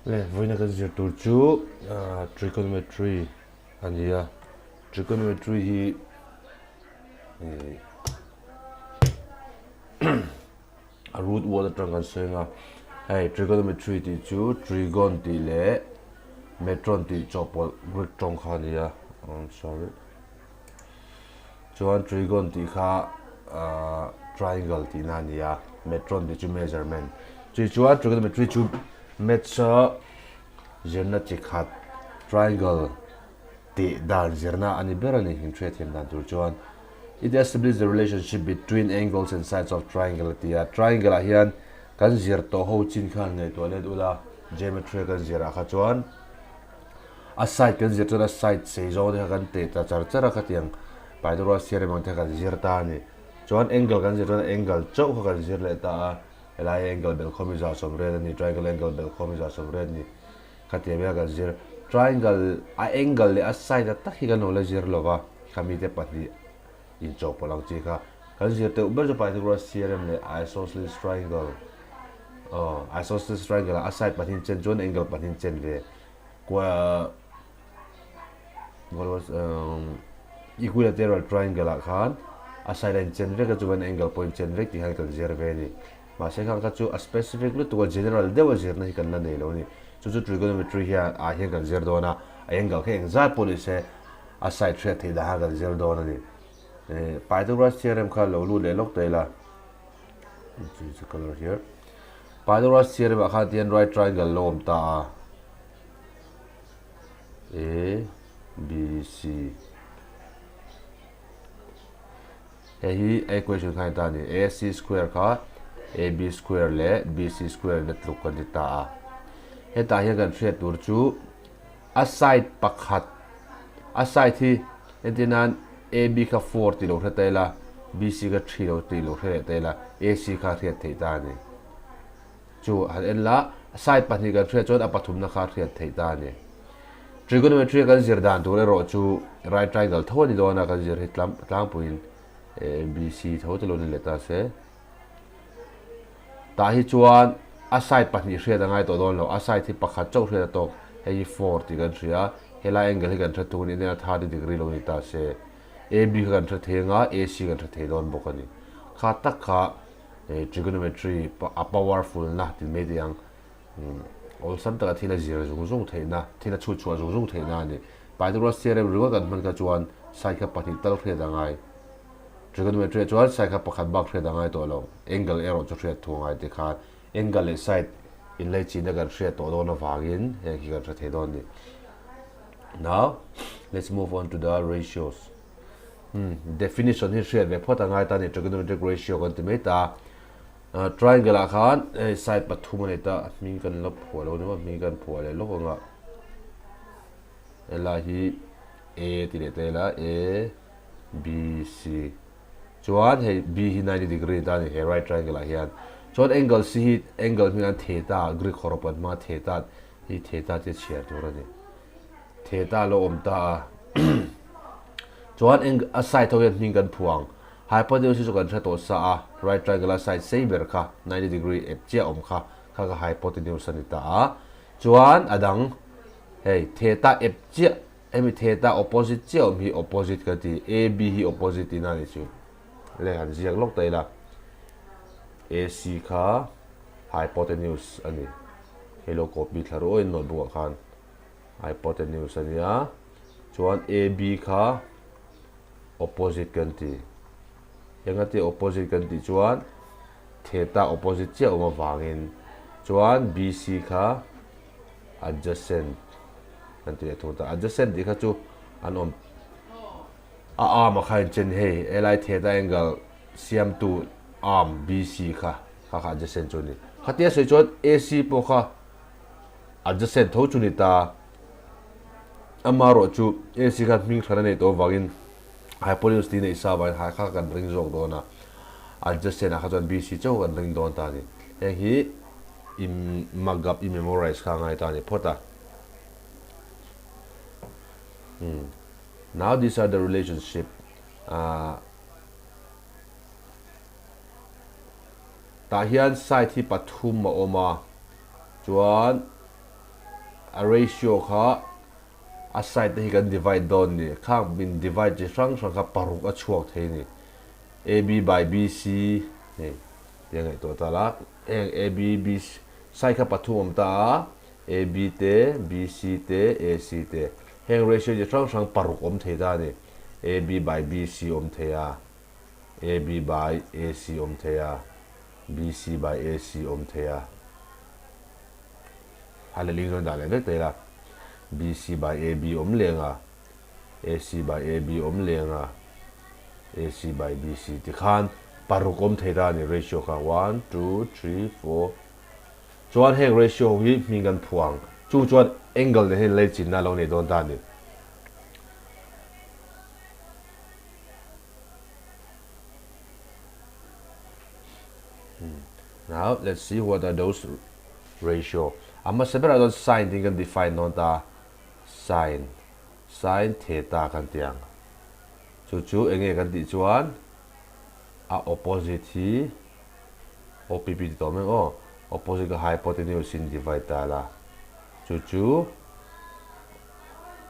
Le, vawiina kan zir tur chu trigonometry a ni a, trigonometry hi a root word atang kan sawi ang a, hei trigonometry tih chu trigon tih leh metron tih chawhpawlh Greek tawng kha a ni a, sorry. Chuan trigon tih kha triangle tihna a ni a, metron tih chu measurement. Chutih chuan trigonometry chu maths a zirna chi khat triangle tih dan zirna a ni ber a ni inhriatthiam dan tur chuan. It establishes the relationship between angles and sides of triangle a ti a, triangle ah hian kan zir tawh ho chin khan ngaihtuah let ula geometry a kan zirah kha chuan A side kan zir chuan a side sei zawng te kha kan teh ta char char a khatiang Pythagoras theorem ang te kha kan zir ta a ni. Chuan angle kan zir chuan angle chauh kha kan zir leh ta a, helai angle belhkhawm hi 180 a ni, triangle angle belhkhawm hi 180 a ni khatiang vel kan zir. Triangle a angle leh a side a tak hi kan lo la zir lo va, khami te pahnih inchawhpawlh ang chi kha kan zir teuh ber chu Pythagoras theorem leh isosceles triangle aw isosceles triangle ah a side pahnih chen chuan angle pahnih chen ve. What was um, equilateral triangle ah khan a side a inchen vek a chuan angle pawh inchen vek tih khan kan zir ve a ni. Mahse khang kha chu a specific lutuk a general deuh a zirna hi kan la nei lo a ni. Chu chu trigonometry hian ah hian kan zir dawn a, a angle kha engzat pawh ni se a side hriat theih dan kha kan zir dawn a ni. Pythagoras theorem kha lo lut leh lawk ta ila, change the colour here. Pythagoras theorem ah khan tihian right triangle lo awm ta a, A, B, C. Hei hi equation kha a ni ta a ni, A C square kha A B square leh B C square in a tluk a ni ta a. Hetah hian kan hriat tur chu a side pakhat, a side hi entir nan A B kha 4 tih lo hre ta ila, B C kha 3 lo tih lo hre leh ta ila, A C kha a hriat theih ta a ni. Chu han en la, side pahnih kan hriat chuan a pathumna kha a hriat theih ta a ni. Trigonometry a kan zir dan tur erawh chu right triangle tho a ni dawn a, kan zir hi tlangpuiin A B C tho te lo ni leh ta se. Tah hi chuan a side pahnih hriat a ngai tawh dawn lo, a side hi pakhat chauh hriat a tawk, hei hi 4 tih kan hria, helai angle hi kan hre thung a nih nen a 30 degree lo ni ta se. A B kha kan hre thei anga A C kan hre thei dawn bawk a ni. Kha tak kha trigonometry a powerful na tih mai teh ang awlsam taka thil a zir zung zung theih na, thil a chhut chhuah zung zung theih na a ni. Pythagoras theorem ringawt kan hman kha chuan side kha pahnih tal hriat a ngai. Trigonometry ah chuan side kha pakhat bak hriat a ngai tawh lo. Angle erawh chu hriat thu a ngai tih khan angle leh side inlaichinna kan hriat tawh dawn avangin heng hi kan hre thei dawn a ni. Now, let's move on to the ratios. Definition hi hriat ve phawt a ngai ta a ni, trigonometric ratio kan ti mai ta. Triangle ah khan hei side pathum a nei ta, a hming kan la phuah lo ni maw, hming kan phuah leh lawk ang a. Helai hi A ti leh ta ila, A, B, C. Chuan hei B hi 90 degree ta a ni he right triangle ah hian. Chuan angle C hi angle hming an theta, Greek hawrawp an hmang a theta hi theta tia chhiar tur a ni. Theta lo awm ta a. Chuan eng a side ho hian hming kan phuang. Hypotenuse hi chu kan hre tawh sa a, right triangle a side sei ber kha 90 degree ep chiah awm kha kha kha hypotenuse a ni ta a. Chuan a dang hei theta ep chiah hemi theta opposite chiah awm hi opposite kan ti AB hi opposite tihna a ni chu. Le han ziak lawk ta ila AC kha hypotenuse a ni. Hei lo copy thla ruai in notebook ah khan hypotenuse a nia chuan AB kha opposite kan ti. Engati opposite kan tih chuan theta opposite chiah awm avangin chuan BC kha adjacent kan ti leh thung ta. Adjacent tih kha chu an awm a arm a kha inchen hei helai theta angle siamtu arm BC kha kha kha adjacent chu a ni. Khatia sawi chuan AC pawh kha adjacent tho chu ni ta. Amaherawhchu AC khan hming hran a neih tawh avangin hypotenuse tih neih sa avangin hai kha kan ring zawk dawn a, adjacent ah kha chuan BC chauh kan ring dawn ta a ni. Heng hi i mug up, i memorize kha a ngai ta a ni phawt a. Now these are the relationship. Tah hian side hi pathum a awm a, chuan. a ratio kha a side te hi kan divide dawn ni. Khang min divide chi hrang hrang kha paruk a chhuak thei ni. AB by BC hei tia ngaihtuah ta la. Heng AB B side kha pathum awm ta a, AB te, BC te, AC te. Heng ratio chi hrang hrang paruk awm thei ta a ni. AB by BC awm thei a, AB by AC awm thei a, BC by AC awm thei a. A lehling chuan dah leh vek ta ila. BC by AB awm leng a, AC by AB awm leng a, AC by BC tikhan paruk awm thei ta a ni ratio kha one, two, three, four chuan heng ratio ho hi hming kan phuang chung chuan angle nen hian leichinna a lo nei dawn ta a ni. Now let's see what are those ratio. A hmasa berah chuan sine tiin kan define dawn ta a, sine, sine theta kan ti ang. Chu chu eng nge kan tih chuan a opposite hi OPP ti tawh mai aw, opposite kha hypotenuse in divide ta la. Chu chu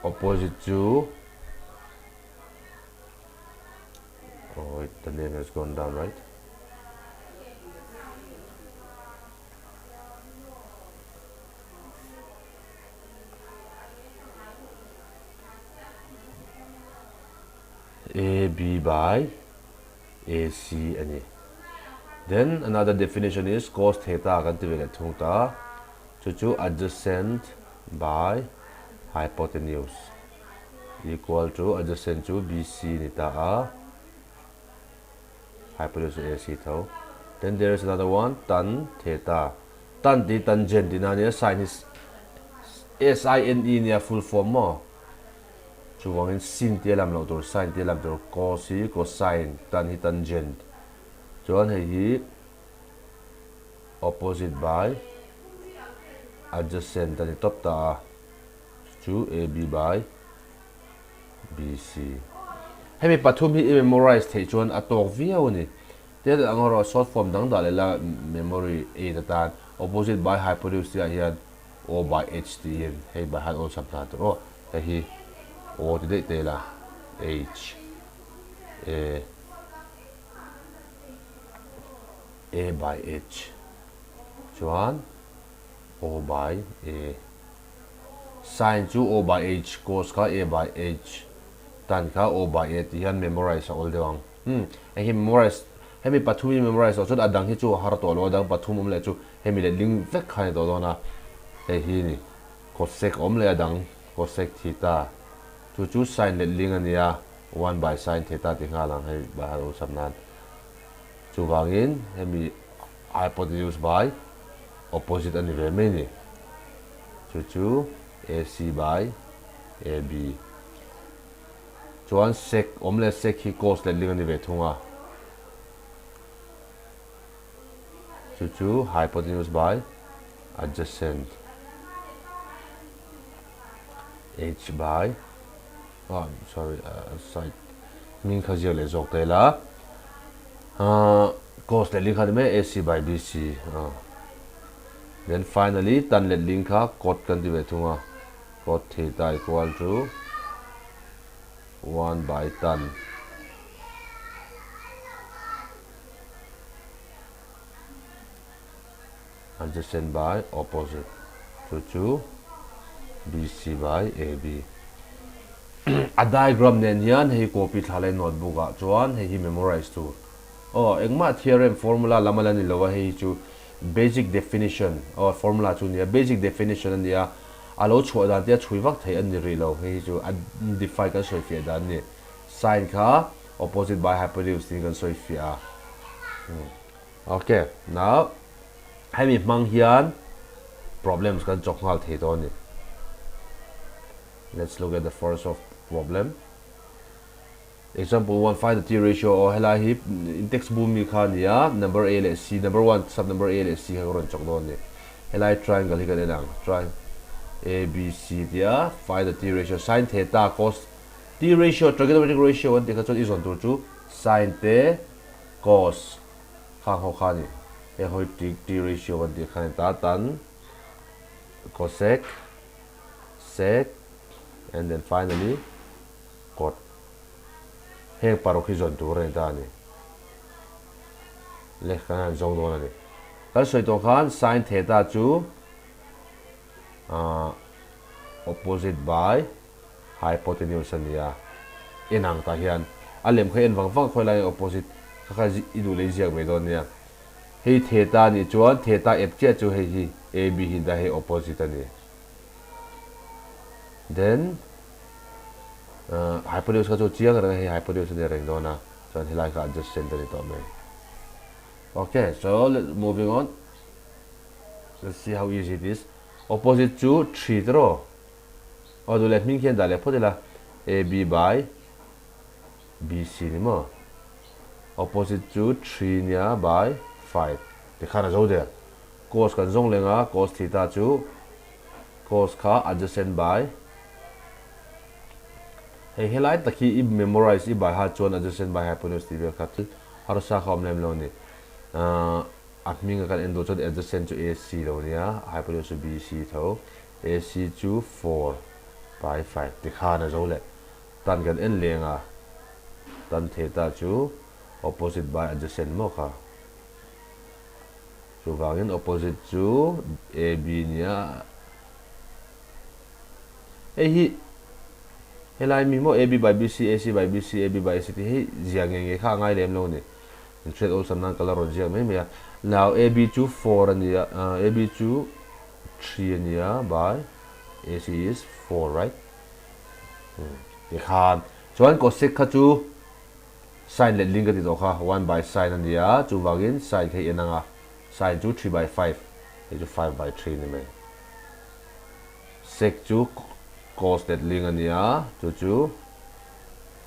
opposite chu Oh wait, the name has gone down, right? A B by A C a ni. Then another definition is cos theta kan ti ve leh thung ta. Chu chu adjacent by hypotenuse equal to adjacent chu BC ni ta a, hypotenuse chu AC tho. Then there is another one tan theta. Tan tih tangent tihna a nia, sine hi S-I-N-E nia full form maw? Chuvangin sin tia lam loh tur, sine tia lam tur, cos hi cosine, tan hi tangent. Chuan hei hi opposite by adjacent a ni tawp ta a, chu AB by BC. Hemi pathum hi i memorize theih chuan a tawk viau a ni. Tel ang erawh short form dang dah leh la memory aid atan opposite by hypotenuse tih ah hian O by H tih hian hei by han awlsam hna tur aw. Hei hi O ti daih te ila H A A by H chuan O by A Sin chu O by H cos kha A by H tan kha O by A tih hian memorize a awl deuh ang. Umm hei hi memorize hemi pathum hi memorize loh chuan a dang hi chu a har tawh lo a dang pathum awm leh chu hemi leh ling vek kha a ni tawh dawn a hei hi ni cosec awm leh a dang cosec theta chu chu sin leh ling a nia one by sin theta ti nghal ang hei by heart awlsam nan chuvangin hemi hypotenuse by opposite a ni ve mai ni chu chu AC by AB. Chuan sec awm leh sec hi cos letling a ni ve thung a. Chu chu hypotenuse by adjacent h by ah sorry side hming kha ziak leh zawk ta ila cos letling kha ni mai AC by BC then finally tan letling kha cot kan ti ve thung a. Cot theta equal to 1 by tan. Adjacent by opposite chu chu BC by AB. A diagram nen hian hei copy thla leh notebook ah chuan hei hi memorize tur. Aw engmah theorem formula lam a la ni lo a hei hi chu basic definition aw formula chu nia basic definition a nia a lo chhuah dan te a chhui vak theih a ni rih lo hei hi chu a define kan sawi fiah dan a ni sine kha opposite by hypotenuse tiin kan sawi fiah a ok now hemi hmang hian problems kan chawk nghal thei dawn a ni let's look at the first of problem. Example one, Find the T ratio aw helai hi in text bu mi kha a ni a, number A leh C, number one sub number A leh C kha ka rawn chawk dawn a ni. Helai triangle hi kan en ang, tri A B C tia find the T ratio, sin theta cos T ratio trigonometric ratio an tih kha chuan i zawn tur chu sin te cos khang ho kha a ni. Heng ho hi T ratio kan tih kha a ni ta, tan cosec. Sec and then finally cot. Heng paruk hi zawn tur a ni ta a ni. Le kan han zawng dawn a ni. Kan sawi tawh khan sin theta chu ah opposite by hypotenuse a ni a. En ang tah hian a lem kha en vang vang khawi lai opposite kha kha i duh leh i ziak mai dawn nia. Hei theta nih chuan theta ep chiah chu hei hi AB hi dah hei opposite a ni. Then hypotenuse kha chu chiang reng a hei hypotenuse a ni reng dawn a chuan helai kha adjacent a ni tawh mai. Okay, so moving on. Let's see how easy it is. Opposite chu 3 tiraw? Aw duh leh hming khian dah leh phawt ila. AB by BC ni maw? Opposite chu 3 nia by 5. Tikhan a zo der. Cos kan zawng leng a, cos theta chu cos kha adjacent by hei helai tak hi i memorize i by heart chuan adjacent by hypotenuse tih vel kha thil harsa kha awm lem lo a ni. Ahh a hming a kan en duh chuan adjacent chu AC lo nia, hypotenuse chu BC tho, AC chu 4 by 5 tikhan a zo leh. Tan kan en leng a, tan theta chu opposite by adjacent maw kha. Chuvangin opposite chu AB nia. Hei hi helai mi maw AB by BC, AC by BC, AB by AC tih hei zia nge nge kha a ngai lem lo ni. In hriat awlsam nan ka la rawn ziak mai mai a. Now AB chu 4 a nia, AB chu 3 a nia by AC is 4 right? Tikhan chuan cosec kha chu Sin let ling ka ti tawh kha, one by sin a ni a, chuvangin sin kha i en ang a, sin chu 3/5, hei chu 5/3 ni mai. Sec chu cos let ling a ni a, chu chu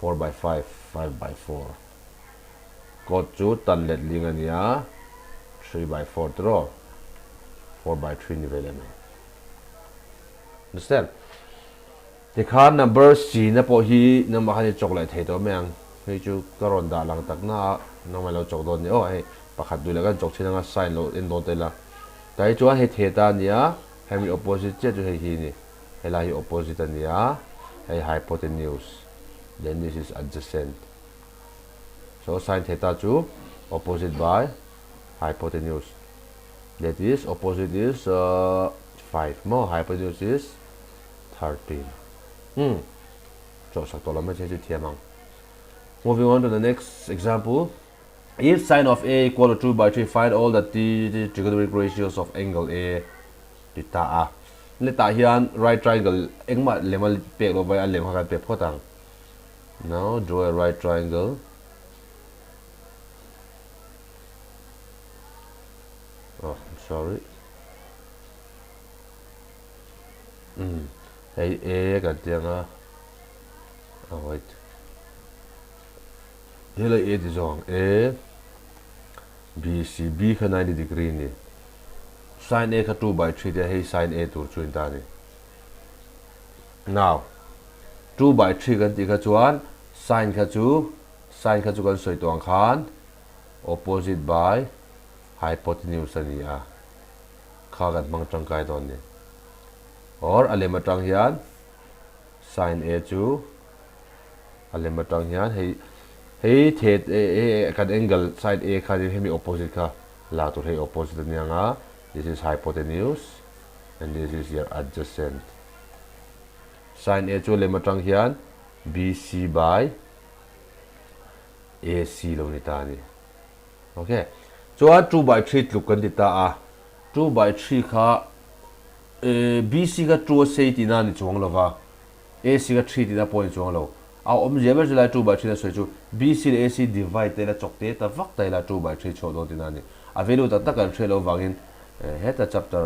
4/5, 5/4. Cot chu tan let ling a ni a, 3/4 tiraw, 4/3 ni ve leh mai. Understand? Tikhan number sina pawh hi nangmah khan i chawk leh thei tawh mai ang. Hei chu ka rawn dah lang tak na a, nangmah ilo chawk dawn ni aw. Hei pakhat duh leh kan chawk thin anga sign lo en dawn ta ila. Tah hi chuan hei theta a nia, hemi opposite chiah chu hei hi a ni. Helai hi opposite a nia, hei hypotenuse, then this is adjacent. So sin theta chu opposite by hypotenuse. That is opposite is 5 maw, hypotenuse is 13. Hmm. Chawhsak tawh lo mai che chu thiam ang. Moving on to the next example. If sine of A equal to 2 by 3, find all the trigonometric ratios of angle A. Ti ta a. Le tah hian right triangle engmah lem a pek lo vai a lem kha kan pe phawt ang. Now draw a right triangle. Oh, I'm sorry. Umm hei A kan ti anga oh wait helai A ti zawk ang A B C B kha 90 degree a ni sin A kha 2 by 3 tia hei sin A tur chu in ta a ni now 2 by 3 kan tih kha chuan sin kha chu sin kha chu kan sawi tawh ang khan opposite by hypotenuse a ni a. Kha kan hmang tangkai dawn ni. Or a lem atang hian sin A chu a lem atang hian hei hei thet e kan angle sin A khanin hemi opposite kha la tur hei opposite a nia nga this is hypotenuse and this is your adjacent. Sin A chu a lem atang hian BC by AC lo ni ta a ni. Ok. Chuan 2 by 3 tluk kan ti ta a. 2 by 3 kha BC kha 2 a sei tihna a ni chuang lo va, AC kha 3 tihna pawh a ni chuang lo. A awmzia ber chu lai 2 by 3 na sawi chu BC leh AC divide ta ila chawk te ta vak ta ila 2 by 3 chhuak dawn tihna a ni. A value tak tak kan hriat loh vangin heta chapter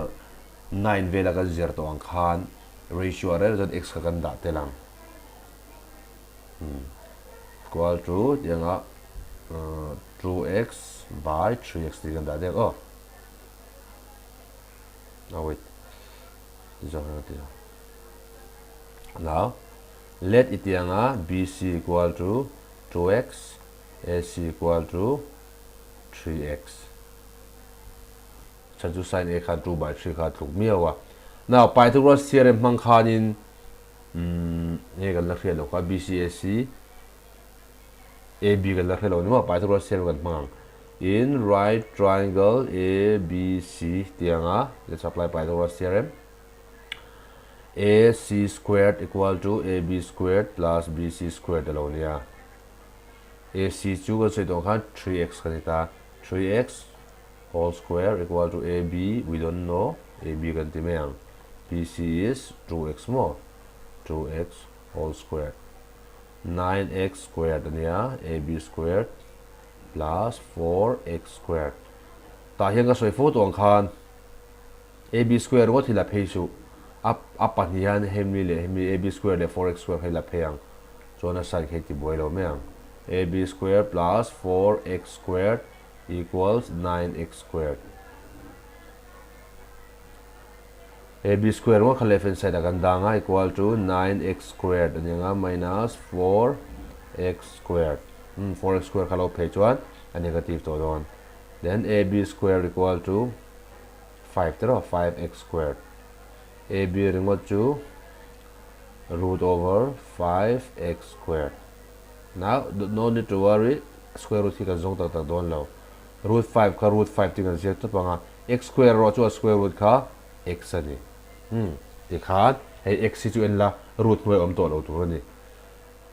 9 vela kan zir tawh ang khan ratio a rel chuan x kha kan dah tel ang. Equal to tih anga 2x by 3x tih kan dah dek aw. Oh wait. Ti zawk hian ti. Now let iti anga BC equal to 2x AC equal to 3x. Chan chu sin A khan 2 by 3 kha tluk miau a. Now Pythagoras theorem hmang khanin. Umm nge kan la hriat loh kha B C A C A B kan la hre lo ni maw Pythagoras theorem kan hmang ang. In right triangle A B C tianga let's apply Pythagoras theorem. A C squared equal to A B squared plus B C squared a lo nia. A C chu kan sawi tawh khan 3x kan ni ta. 3x whole square equal to A B we don't know A B kan ti mai ang. B C is 2x maw? 2x whole square. 9x squared a nia A B squared plus 4x squared. Tah hian ka sawi fo tawh ang khan AB square ringawt hi la phei suh. A a pahnih hian hemi leh hemi AB square leh 4x square kha hi la phei ang. Chuan a sign kha hi ti buai lo mai ang. AB square plus 4x squared equals 9x squared. AB square ringawt kha left hand side ah kan dang a equal to 9x squared a ni ang a minus 4x squared. Umm 4x square kha lo phei chuan a negative tawh dawn. Then AB square equal to 5 te rawh 5x squared AB ringawt chu root over 5x squared now no need to worry square root hi kan zawng tak tak dawn lo root 5 kha root 5 tih kan ziak tawp ang a x square erawh chu a square root kha x a ni hmm tikhan hei x hi chu en la root hnuai awm tawh lo tur a ni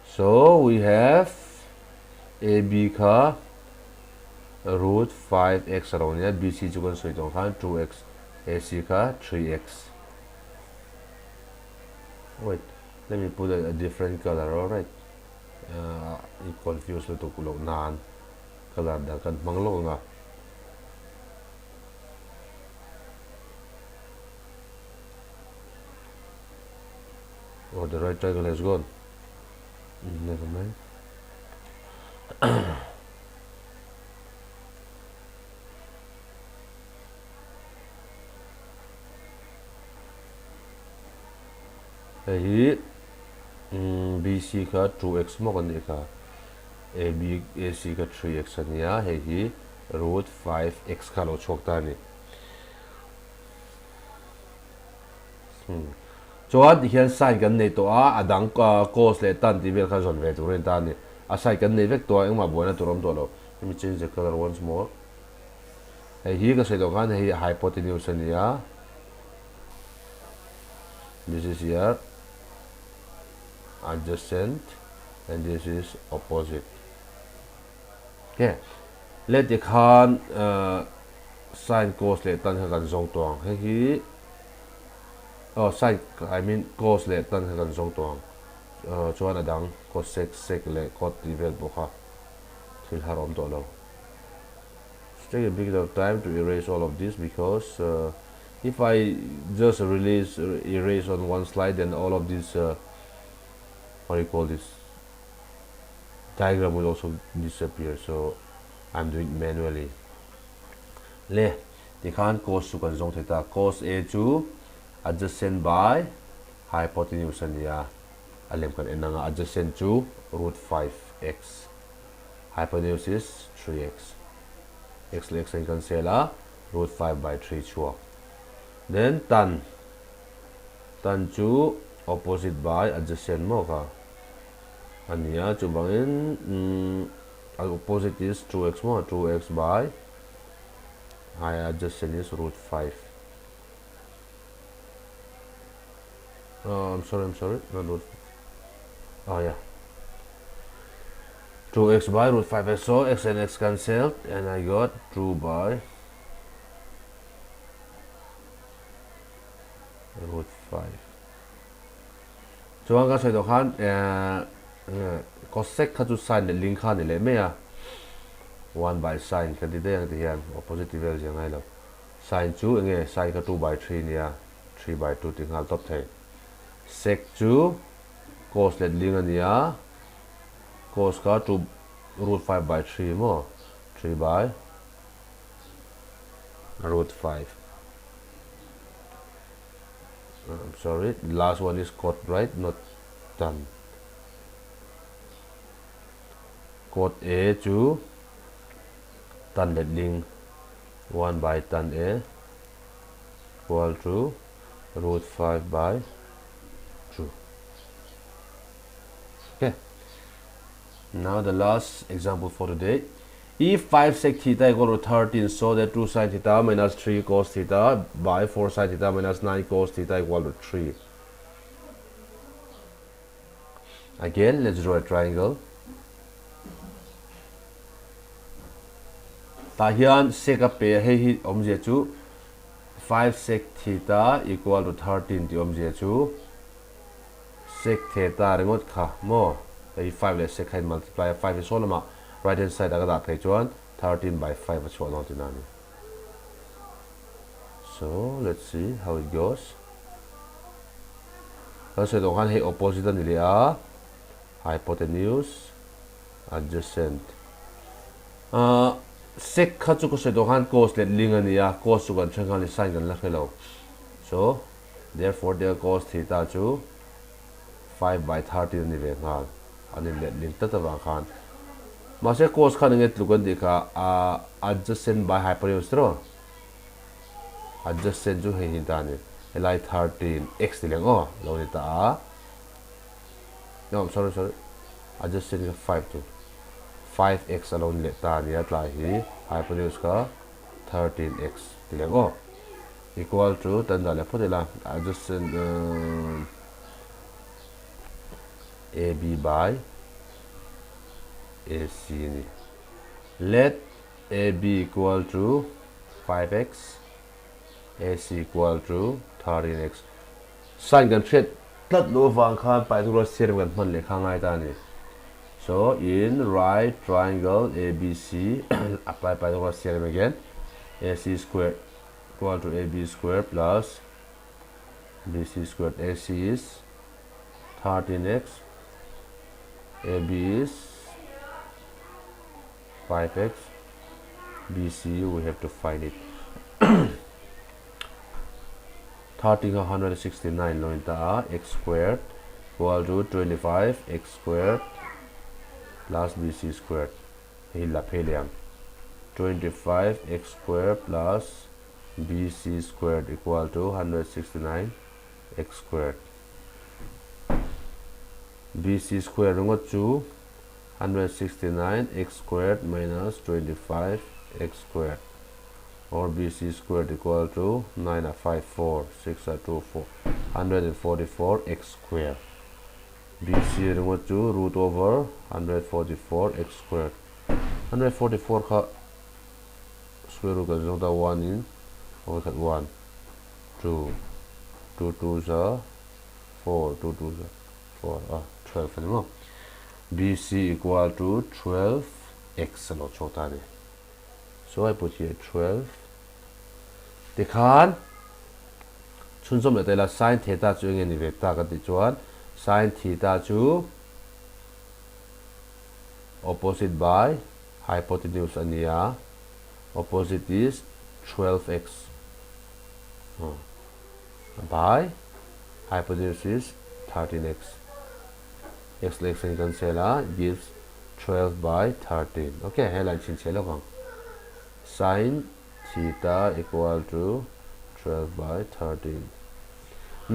so we have AB kha Root 5x a lo nia, BC chu kan sawi tawh khan 2x, AC kha 3x. Wait, let me put a different color, alright. I confuse lutuk loh nan color dang kan hmang lawk ang a. Oh, the right triangle has gone. Never mind. Hei hi BC kha 2x maw kan nih kha AB AC kha 3x a nia hei hi root 5x kha a lo chhuak ta a ni. Chuan tihian sign kan nei tawh a, a dang cos leh tan tih vel kha zawn ve tur a ni ta a ni. A sign kan nei vek tawh a, engmah buaina tur a awm tawh lo. Let me change the colour once more. Hei hi ka sawi tawh khan hei hi hypotenuse a ni a. This is here adjacent and this is opposite. Okay. Le tikhan sin cos leh tan kha kan zawng tawh ang. Hei hi oh sin I mean cos leh tan kha kan zawng tawh ang. Chuan a dang cosec sec leh cot tih vel pawh kha thil har awm tawh lo. It's take a bit of time to erase all of this because if I just release erase on one slide then all of this what do you call this diagram will also disappear so I'm doing it manually. Le tikhan cos chu kan zawng thei ta cos A chu adjacent by hypotenuse a nia a lem kan en anga adjacent chu root 5x hypotenuse is 3x x leh x a in cancel a root 5 by 3 chhuak then tan tan chu opposite by adjacent maw kha a ni a chuvangin a opposite is 2x maw 2x by high adjacent is root 5 oh I'm sorry I'm sorry not root oh yeah 2x by root 5 so x and x cancelled and I got 2 by root 5 Chuan ka sawi tawh khan cosec kha chu sin leh ling kha a ni leh mai a, one by sin kan ti daih ang ti hian opposite vel zia ngai lo. Sin chu eng nge sin kha 2/3 a nia, 3/2 ti nghal tawp thei. Sec chu cos leh ling a nia, cos kha two root 5/3 maw, 3 by root 5. I'm sorry last one is cot right not tan cot A chu tan letling 1 by tan A equal to root 5 by 2. Okay. Now the last example for today. If 5 sec theta equal to 13, so that 2 sin theta minus 3 cos theta by 4 sin theta minus 9 cos theta equal to 3. Again, let's draw a triangle. Tah hian sec a pe a, hei hi awmzia chu 5 sec theta equal to 13 tih awmzia chu sec theta ringawt kha maw? Hei 5 leh sec kha in multiply a, 5 hi saw lamah right hand side a ka dah phei chuan 13 by 5 a chhuah dawn tihna a ni. So, let's see how it goes. Kan sawi tawh khan hei opposite a ni leh a, hypotenuse adjacent. Ahh sec kha chu ka sawi tawh khan cos let ling a ni a, cos chu kan hre nghal ni sin kan la hre lo. So, therefore there cos theta chu 5 by 13 a ni ve nghal, an in let ling tlat avang khan. Mahse cos khan enge tluk an tih kha ahh adjacent by hypotenuse tiraw? Adjacent chu hei hi ta a ni, helai 13 x ti leng aw lo ni ta a. No, sorry, sorry. Adjacent kha 5 chu 5x a lo ni leh ta a nia tlai hi hypotenuse kha 13x ti leng aw. Equal to tan dah leh phawt ila adjacent AB by AC a ni. Let AB equal to 5x AC equal to 13x. Sign kan hriat tlat loh avang khan Pythagoras theorem kan hman leh kha ngai ta a ni. So, in right triangle ABC, apply Pythagoras theorem again, AC square equal to AB square plus BC square. AC is 13x, AB is 5x, BC we have to find it. 30 kha 169 lo in ta a, x squared equal to 25 x squared plus bc squared hei la phei leh ang 25 x squared plus bc squared equal to 169 x squared bc squared ringawt chu 169 x squared minus 25 x squared or bc squared equal to 9 a 5 4 6 a 2 4 144 x square bc ringawt chu root over 144 x squared 144 kha square root kan zawng ta 1 in over khat 1 2 2 2 za 4 2 2 za 4 a 12 a ni maw bc equal to 12 x a lo chhuak ta a ni. So I put here 12 tikhan chhunzawm leh ta ila sin theta chu enge ni ve ta kan tih chuan sin theta chu opposite by hypotenuse a nia opposite is 12x by hypotenuse is 13x x leh x an cancel a gives 12 by 13 ok helai chhinchhiah lawk ang sin theta equal to 12 by 13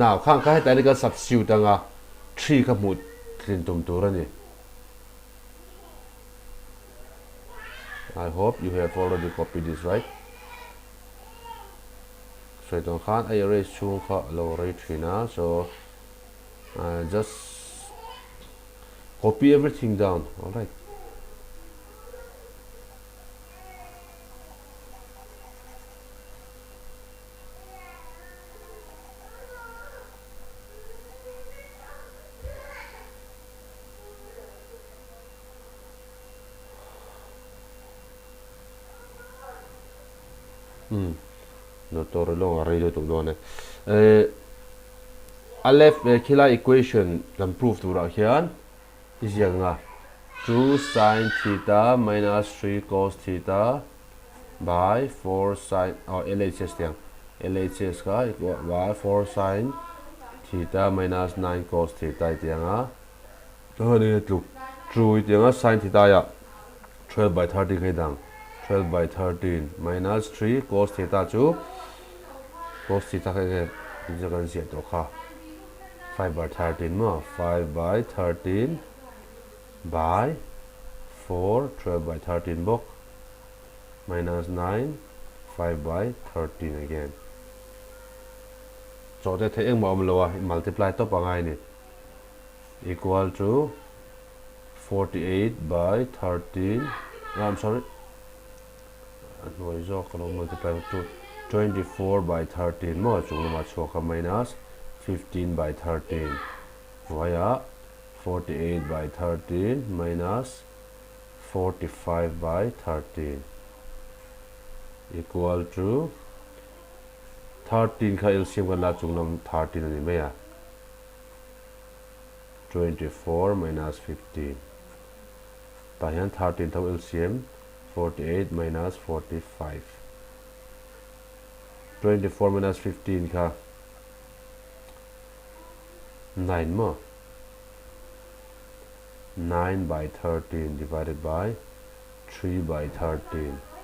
now khang kha hetah hian kan substitute anga 3 kha hmuh tlin tum tur a ni I hope you have already copied this right sawi tawh khan a erase chhung kha a lo rei thin a so just copy everything down alright. Umm Doctor lawng a rei lutuk dawn e. Eh a left eh khilai equation kan proof turah khian i ziak ang a 2 sin theta minus 3 cos theta by 4 sin oh LHS tiang LHS kha equal by 4 sin theta minus 9 cos theta i tiang a chuan enge tluk 2 i tiang a sin theta ah 12 by 13 kha i dang 12 by 13 minus 3 cos theta chu cos theta kha enge tinge kan ziah tawh kha 5 by 13 maw 5 by 13. by 4 12 by 13 bawk minus 9 5 by 13 again. Chawhte theih engmah awm lo a, multiply tawp a ngai a ni. Equal to 48 by 13, I'm sorry, a hnuai zawk ka lo multiply to 24 by 13 maw chung lamah chhuak a minus 15 by 13 hnuaiah 48 by 13 minus 45 by 13 equal to 13 kha LCM kan la chung lam 13 a ni mai a. 24 minus 15 tah hian 13 tho LCM 48 minus 45 24 minus 15 kha 9 maw 9 by 13 divided by 3 by 13.